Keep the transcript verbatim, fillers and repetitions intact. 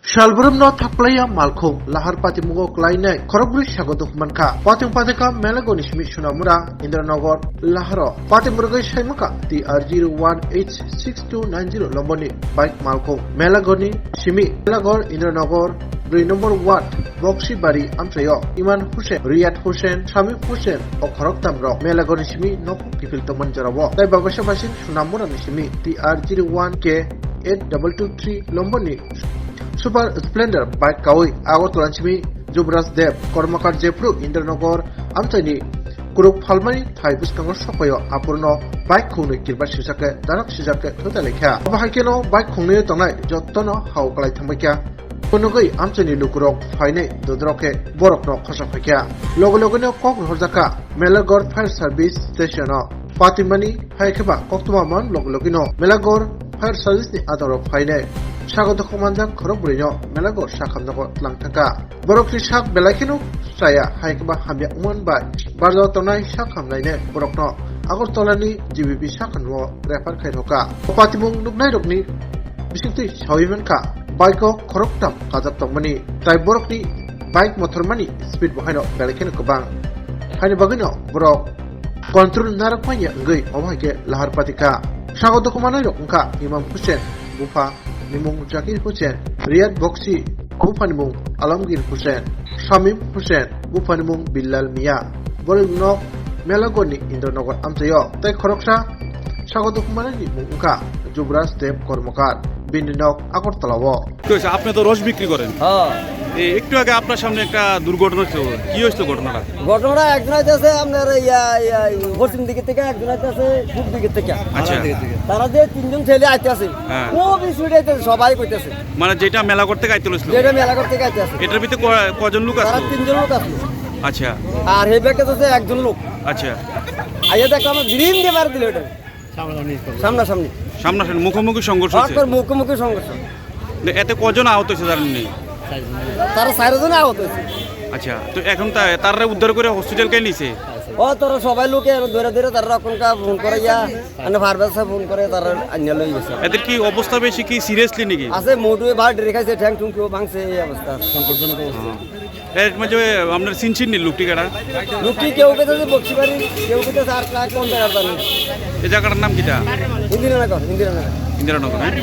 Salbrumno thakplaiya malkhung lahar patimungo klainai khorokbrwi sago dukmankha. Pating pathikha Melagoni simi Sunamura, Indranagar, laharo. Patimurgwi saimukha T R zero one H six two nine zero lomboni bike malkhung. Melagoni simi Melagar, Indranagar, dui number ward, Boksibari amchaio Iman Hussain, Riyad Hussain, Shamim Hussain o khoroktamrok Melagoni simi nok kiphil tongmani jorao. Tai babasa basing Sunamurani simi T R zero one K eight double two three lomboni Super Splendor bike kawi Agartala simi Jubraj Dev, Kormakar jephru Indranagar amchaini kuruk phalmani thai bwskango sokphaio, aphurno bike khungnwi kirba sijak khe darak sijak khe thutai laikha. Abo hai kheno bike khungnwi tongnai jottono hao kwlai thangbaikha. Phunugwi amchaini lukurok phainai dodrok khe borokno khosa phaikha. Loge logeno kok rohorjakha Melagor Fire Service Station-o. Patimani hai khe ba koktwma man loge logeno Melagor Fire Service ni adaro phainai sago dokhok manjak khorok brwi no Melagor sakhamjago tlang thangkha. Borok ni sak belai kheno chaya hai khe ba hamya wngman bai barjao tongnai sak hamlainai borok no Agartala ni G B P sakhamno refer khai rokha. Patimung nuknai rok ni bisingtwi sawi mankha bike o khoroktham kajak tongmani tai borok ni bike mothor mani speed bo haino belai kheno kwbang. Haini bagwino borok control narwk manya wngwi omo hai khe lahar patikha. Sago dokhok manai rok wngkha Imam Hussain, bupha ni mung Zakir Hussain, Riyad Boksi, bupha ni mung Alamgir Hussain, Shamim Hussain, bupha ni mung Bilal Mia. Borok no Melagor ni Indranagar amchaio. Tai khoroksa sago dokhok manai ni mung wngkha Jubraj Dev Kormakar, bini nok Agartala o. তো হয়েছে, আপনি তো রস বিক্রি করেন। হ্যাঁ। এই একটু আগে আপনার সামনে একটা দুর্ঘটনা হয়েছিল, কি হয়েছিল ঘটনাটা? ঘটনাটা একজন আইতেছে আপনার ইয়া, ইয়া, পশ্চিম দিকে থেকে, একজন আইতেছে পূব দিকে থেকে। আচ্ছা। তারা যে তিনজন ছেলে আইতেছে, হ্যাঁ। খুব স্পিডে আইতেছে, সবাই কইতেছে। মানে যেটা মেলাঘর থেকে আইতে হয়েছিল? যেটা মেলাঘর থেকে আইতেছে। এটার ভিতরে ক-, কজন লোক তারা আসলো? তিনজন লোক আসলো। আচ্ছা। আর এই ব্যাগটা হচ্ছে একজন লোক। আচ্ছা। আইয়া দেখলাম, আমার গ্রিন দিয়ে মারি দিল এটা। সামনাসামনি। সামনাসামনি মুখোমুখি সংঘর্ষ হয়েছে। হঠাৎ করে মুখোমুখি সংঘর্ষ। না, এতে কজন আহত হয়েছে জানেন নি? তারা চারজন আহত হয়েছে। আচ্ছা, তো এখন তা-, তারা উদ্ধার করে হসপিটাল কে নিছে? ও, তারা সবাই লোকে ধরে ধরে তারা রক্ষণ ফোন করে ইয়া, মানে ফায়ার ব্রিগেডে ফোন করে তারা আনিয়া লই গেছে। এদের কি অবস্থা বেশি কি সিরিয়াসলি নাকি? আছে, মোটু ভাই ডেরে খাইছে, ঠ্যাং ঠুং কেউ ভাঙছে, এই অবস্থা। সংকটজনক অবস্থা। এর মাঝে আপনার চিনছেন নি লোকটি কারা? লোকটি কেউ কইতেছে বক্সিবাড়ি, কেউ কইতেছে আর কার কোন জায়গার জানি। এই জায়গাটার নাম কিটা? ইন্দিরানগর, ইন্দিরানগর। ইন্দিরানগর, হ্যাঁ?